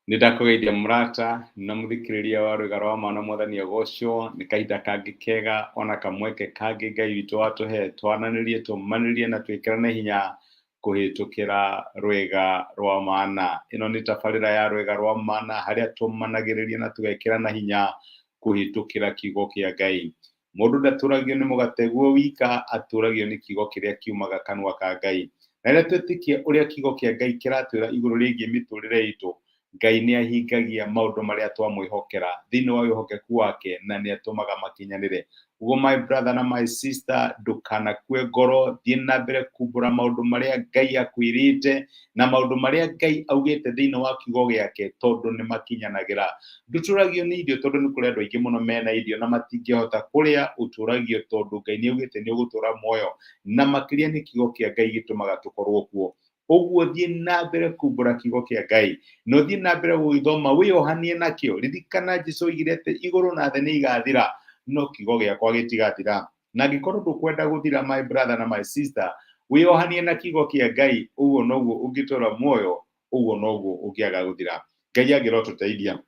Nĩ ndakũgeithia mũrata na mũthikĩrĩria wa rwĩga rwa ma na Mwathani agocwo. Nĩ kahinda kangĩ kega ona kamweke kangĩ Ngai witũ watũhe twananĩrie, tũmanĩrie na twĩkĩrane hinya kũhĩtũkĩra rwĩga rwa mana. Ĩno nĩ tabarĩra ya rwĩga rwa mana harĩa tũmanagĩrĩria na tũgekĩrana hinya kũhĩtũkĩra kiugo kĩa Ngai. Mũndũ ndatũragio nĩ mũgate guo wika, atũragio nĩ kiugo kĩrĩa kiumaga kanua ka Ngai. Na rĩrĩa twetĩkia ũrĩa kiugo kĩa Ngai kĩratwĩra igũrũ rĩgiĩ mĩtũrĩre itũ, Ngai nĩ ahingagia maũndũ marĩa twamwĩhokera thĩinĩ wa wĩhokeku wake na nĩ atũmaga makinyanĩre. Ũguo my brother na my sister, ndũkanakue ngoro, thiĩ na mbere kumbũra maũndũ marĩa Ngai akwĩrĩte na maũndũ marĩa Ngai augĩte thĩinĩ wa kiugo gĩake tondũ nĩ makinyanagĩra. Ndũtũragio nĩ irio tondũ nĩ kũrĩ andũ aingĩ mũno mena irio na matingĩhota kũrĩa, ũtũragio tondũ Ngai nĩ augĩte nĩ ũgũtũra muoyo na makĩria nĩ kiugo kĩa Ngai gĩtũmaga tũkorwo kuo. Ũguo thiĩ na mbere kumbũra kiugo kĩa Ngai na ũthiĩ na mbere gũgĩthoma wĩyohanie nakĩo. Ririkana Jesu oigire atĩ igũrũ na thĩ nĩ igathira no kiugo gĩakwa gĩtigathira. Na angĩkorwo ndũkwenda gũthira my brother na my sister, wĩyohanie na kiugo kĩa Ngai, ũguo noguo ũngĩtũra muoyo, ũguo noguo ũngĩaga gũthira. Ngai angĩrotũteithia.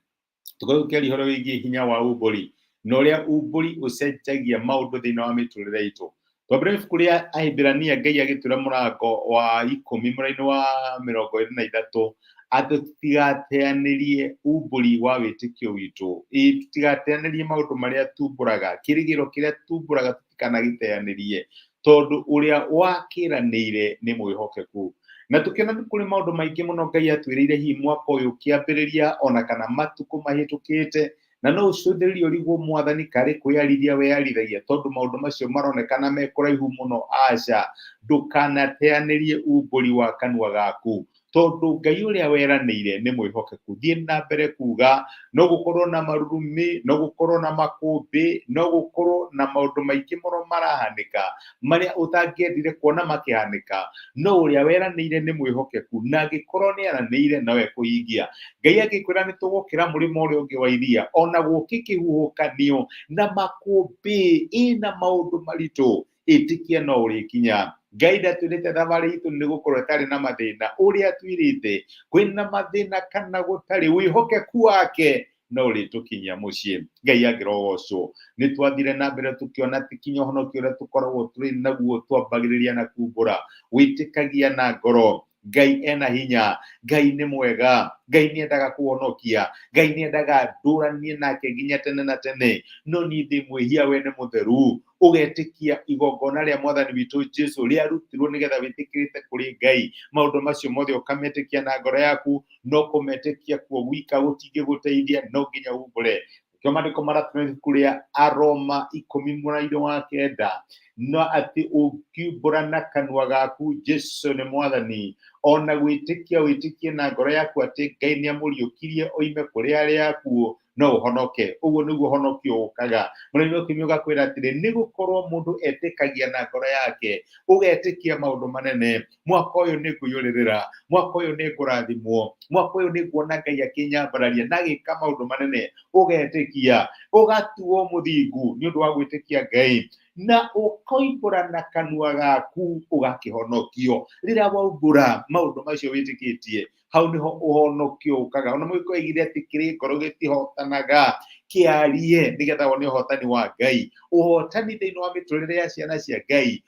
Tũkorwo tũkĩaria ũhoro wĩgiĩ hinya wa umbũri na ũrĩa umbũri ũcenjagia maũndũ thĩinĩ wa mĩtũrĩre itũ. Twambĩrĩria ibuku rĩa Ahibirania, Ngai agĩtwĩra mũrango wa 10 mũraini wa 23 atĩ tũtigateanĩrie umbũri wa wĩtĩkio witũ, ĩ tũtigateanĩrie maũndũ marĩa tumbũraga, kĩrĩgĩro kĩrĩa tumbũraga tũtikanagĩteanĩrie, tondũ ũrĩa wakĩranĩire nĩ mwĩhokeku. Na tũkĩona nĩ kũrĩ maũndũ maingĩ mũno Ngai atwĩrĩire hihi mwaka ũyũ ũkĩambĩrĩria ona kana matukũ mahĩtũkĩte, na no ũcũthĩrĩrie ũrigwo Mwathani karĩ kwĩyarithia weyarithagia tondũ maũndũ macio maronekana me kũraihu mũno. Aca, ndũkanateanĩrie umbũri wa kanua gaku, tondũ Ngai ũrĩa weranĩire nĩ mwĩhokeku. Thiĩ na mbere kuga, no gũkorwo na marurumĩ, no gũkorwo na makũmbĩ, no gũkorwo na maũndũ maingĩ mũno marahanĩka marĩa ũtangĩendire kuona makĩhanĩka, no ũrĩa weranĩire nĩ mwĩhokeku, na angĩkorwo nĩ eranĩire no ekũhingia. Ngai angĩkwĩra nĩ tũgũkĩra mũrĩmo ũrĩa ũngĩ wa iria, ona gũkĩ kĩhuhũkanio na makũmbĩ ĩna maũndũ maritũ, ĩtĩkia no ũrĩkinya. Ngai ndatwĩrĩte thabarĩ itũ nĩ gũkorwo ĩtarĩ na mathĩna, ũrĩa atwĩrĩte kwĩna mathĩna kana gũtarĩ, wĩhokeku wake no ũrĩtũkinyia mũciĩ. Ngai angĩrogocwo. Nĩ twathire na mbere tũkĩona atĩ kinya ũhonokio ũrĩa tũkoragwo tũrĩ naguo twambagĩrĩria na kumbũra, wĩtĩkagia na ngoro Ngai ena hinya, Ngai nĩ mwega, Ngai nĩ endaga kũhonokia, Ngai nĩ endaga ndũranie nake nginya tene na tene, no niĩ ndĩ mwĩhia, we nĩ mũtheru. Ũgetĩkia igongona rĩa Mwathani witũ Jesu rĩarutirwo nĩgetha wĩtĩkĩrĩte kũrĩ Ngai. Maũndũ macio mothe ũkametĩkia na ngoro yaku, no kũmetĩkia kuo gwika gũtingĩgũteithia, no nginya umbũre. Nĩkĩo maandĩko maratũma ibuku rĩa Aroma 10 mũrairo wa 9, no atĩ ũngiumbũra na kanua gaku Jesu nĩ Mwathani, ona gwĩtĩkia wĩtĩkie na ngoro yaku atĩ Ngai nĩ amũriũkirie oime kũrĩ arĩa akuũ, no ũhonoke. Ũguo nĩguo ũhonokio ũkaga. Mũraini wa 10 ũgakwĩra atĩrĩ, nĩ gũkorwo mũndũ etĩkagia na ngoro yake, ũgetĩkia maũndũ manene. Mwaka ũyũ nĩ ngũiyũrĩrĩra, mwaka ũyũ nĩ ngũrathimwo, mwaka ũyũ nĩ nguona Ngai akĩnyambararia na agĩka maũndũ manene. Ũgetĩkia, ũgatuo mũthingu nĩ ũndũ wa gwĩtĩkia Ngai, na ũkoimbũra na kanua gaku ũgakĩhonokio. Rĩrĩa waumbũra maũndũ macio wĩtĩkĩtie, hau niho ũhonokio ũkaga. Ona mũgĩkũyũ oigire atĩ kĩrĩ ngoro gĩtihotanaga, kĩarie nĩgetha wone ũhotani wa Ngai. Ũhotani thĩinĩ wa mĩtũrĩre ya ciana cia Ngai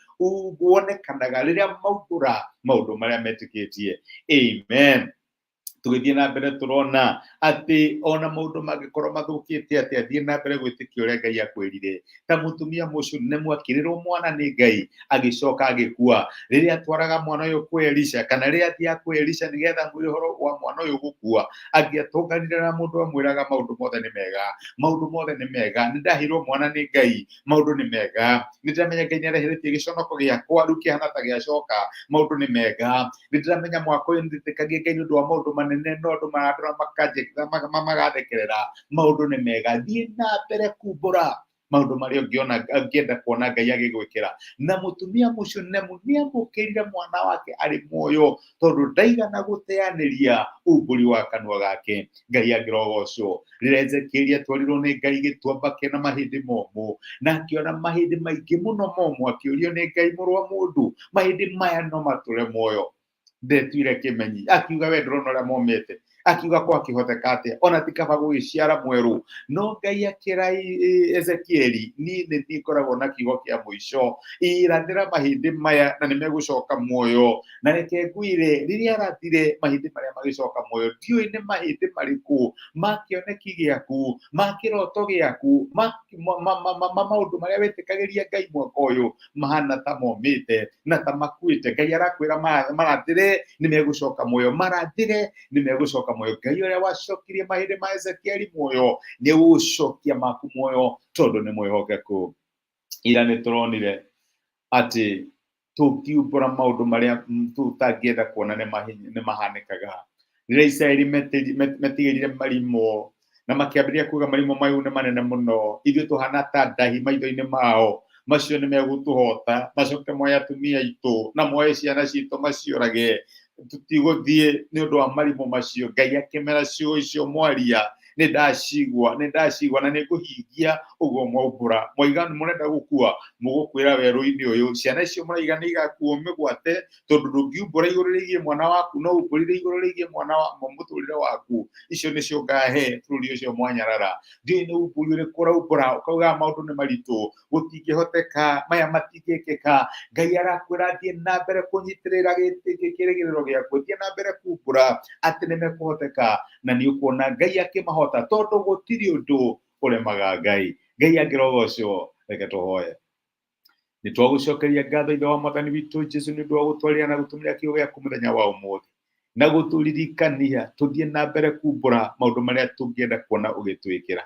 wonekanaga rĩrĩa maumbũra maũndũ marĩa metĩkĩtie. Amen. Tũgĩthiĩ na mbere tũrona atĩ ona maũndũ mangĩkorwo mathũkĩte atĩa, thiĩ na mbere gwĩtĩkia ũrĩa Ngai akwĩrire. Ta mũtumia Mũshunemu akĩrĩrwo mwana nĩ Ngai, agĩcoka agĩkua. Rĩrĩa atwaraga mwana ũyũ kwĩ Elisha, kana rĩrĩa athiaga kwĩ Elisha nĩgetha amwĩre ũhoro wa mwana ũyũ gũkua, angĩatũnganire na mũndũ amwĩraga maũndũ mothe nĩ mega, maũndũ mothe nĩ mega, nĩ ndaheirwo mwana nĩ Ngai, maũndũ nĩ mega, nĩ ndĩramenya Ngai nĩ areheretie gĩconoko gĩakwa rĩu kĩhana ta gĩacoka, maũndũ nĩ mega, nĩ ndĩramenya mwaka ũyũ nĩ ndĩtĩkagia Ngai nĩ ũndũ wa maũndũ manene, no andũ marandora magathekerera, maũndũ nĩ mega. Thiĩ na mbere kumbũra maũndũ marĩa ũngĩona, ũngĩenda kuona Ngai agĩgwĩkĩra. Na mũtumia Mũshunemu nĩ amũkĩrire mwana wake arĩ muoyo, tondũ ndaigana gũteanĩria umbũri wa kanua gake. Ngai angĩrogocwo. Rĩrĩa Ezekieli atwarirwo nĩ Ngai gĩtuamba kĩna mahĩndĩ momũ, na akĩona mahĩndĩ maingĩ mũno momũ, akĩũrio nĩ Ngai, mũrũ wa mũndũ, mahĩndĩ maya no matũre muoyo? Ndetuire kĩmenyi, akiuga we ndũrona ũrĩa momĩte. Akiuga kwakĩhoteka atĩa ona ti kaba gũgĩciara mwerũ. No Ngai akĩra Ezekieli, niĩ nĩ niĩ ngoragwo na kiugo kĩa mũico, irathĩra mahĩndĩ maya na nĩ megũcoka muoyo. Na reke ngwĩre, rĩrĩa arathire mahĩndĩ marĩa magĩcoka muoyo, ndiũĩ nĩ mahĩndĩ marĩkũ ma kĩoneki gĩaku, ma kĩroto gĩaku, ma maũndũ marĩa wĩtĩkagĩria Ngai mwaka ũyũ mahana ta momĩte na ta makuĩte. Ngai arakwĩra marathĩre nĩ megũcoka muoyo, marathĩre nĩ megũcoka muoyo. Ngai ũrĩa wacokirie mahĩndĩ ma Ezekieli muoyo nĩ egũcokia maku muoyo tondũ nĩ mwĩhokeku. Ira nĩ tũronire atĩ tũngiumbũra maũndũ marĩa tũtangĩenda kuona nĩ mahanĩkaga. Rĩrĩa Isiraeli metigĩrire marimũ na makĩambĩrĩria kuga marimũ mayu nĩ manene mũno, ithuĩ tũhana ta ndahi maitho-inĩ mao, macio nĩ megũtũhota, macoke moe atumia aitũ na moe ciana citũ maciũrage, tũtigũthiĩ nĩ ũndũ wa marimũ macio. Ngai akĩmera ciugo icio mwaria nĩ ndacigua, nĩ ndacigua na nĩ ngũhingia ũguo mwaumbũra. Mwaiga nĩ mũrenda gũkua, mũgũkuĩra werũ-inĩ ũyũ. Ciana icio mũraiga nĩ igakuo mĩgwate, tondũ ndũngiumbũra igũrũ rĩgiĩ mwana waku, no umbũrire igũrũ rĩgiĩ mwana wa mũtũrĩre waku. Icio nĩcio ngahe bũrũri ũcio mwanyarara. Ndiũĩ nĩ umbũri ũrĩkũ ũraumbũra ũkauga maũndũ nĩ maritũ, gũtingĩhoteka, maya matingĩkĩka. Ngai arakwĩra thiĩ na mbere kũnyitĩrĩra kĩrĩgĩrĩro gĩaku, thiĩ na mbere kumbũra atĩ nĩ mekũhoteka, na nĩ ũkuona Ngai akĩmahota, tondũ gũtirĩ ũndũ ũremaga Ngai. Ngai angĩrogocwo. Reke tũhoye. Nĩ twagũcokeria ngatho Ithe wa Mwathani witũ Jesu nĩ ũndũ wa gũtwarĩra na gũtũmĩra kiugo gĩaku mũthenya wa ũmũthĩ, na gũtũririkania tũthiĩ na mbere kumbũra maũndũ marĩa tũngĩenda kuona ũgĩtwĩkĩra.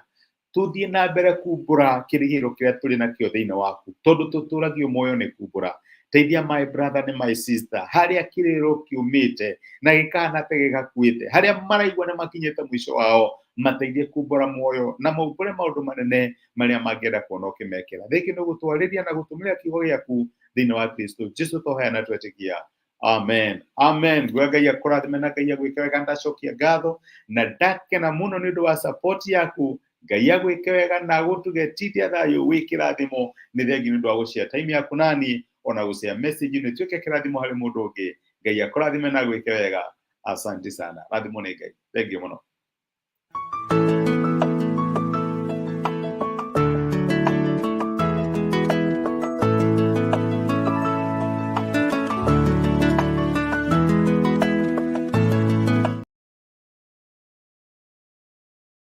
Tũthiĩ na mbere kumbũra kĩrĩgĩrĩro kĩrĩa tũrĩ nakĩo thĩinĩ waku, tondũ tũtũragio muoyo nĩ kumbũra. Teithia my brother nĩ my sister harĩa kĩrĩrĩro kĩũmĩte na gĩkahana ta gĩgakuĩte, harĩa maraigua nĩ makinyĩte mũico wao, mateithie kumbũra muoyo na maumbũre maũndũ manene marĩa mangĩenda kuona ũkĩmekĩra. Thengio nĩ gũtwarĩria na gũtũmĩra kiugo gĩaku thĩinĩ wa Kristo Jesu twahoya na twetĩkia. Amen. Amen. Ngwa Ngai akũrathime na Ngai agwĩke wega. Ndacokia ngatho na ndakena mũno nĩ ũndũ wa support yaku. Ngai agwĩke wega na agũtuge tithia thayũ wĩ kĩrathimo. Nĩ thengi nĩ ũndũ wa gũshare time yaku nani, ona gũshare message ĩno ĩtuĩke kĩrathimo harĩ mũndũ ũngĩ. Ngai akũrathime na agwĩke wega. Asante sana. Rathimwo nĩ Ngai. Thengiũ mũno.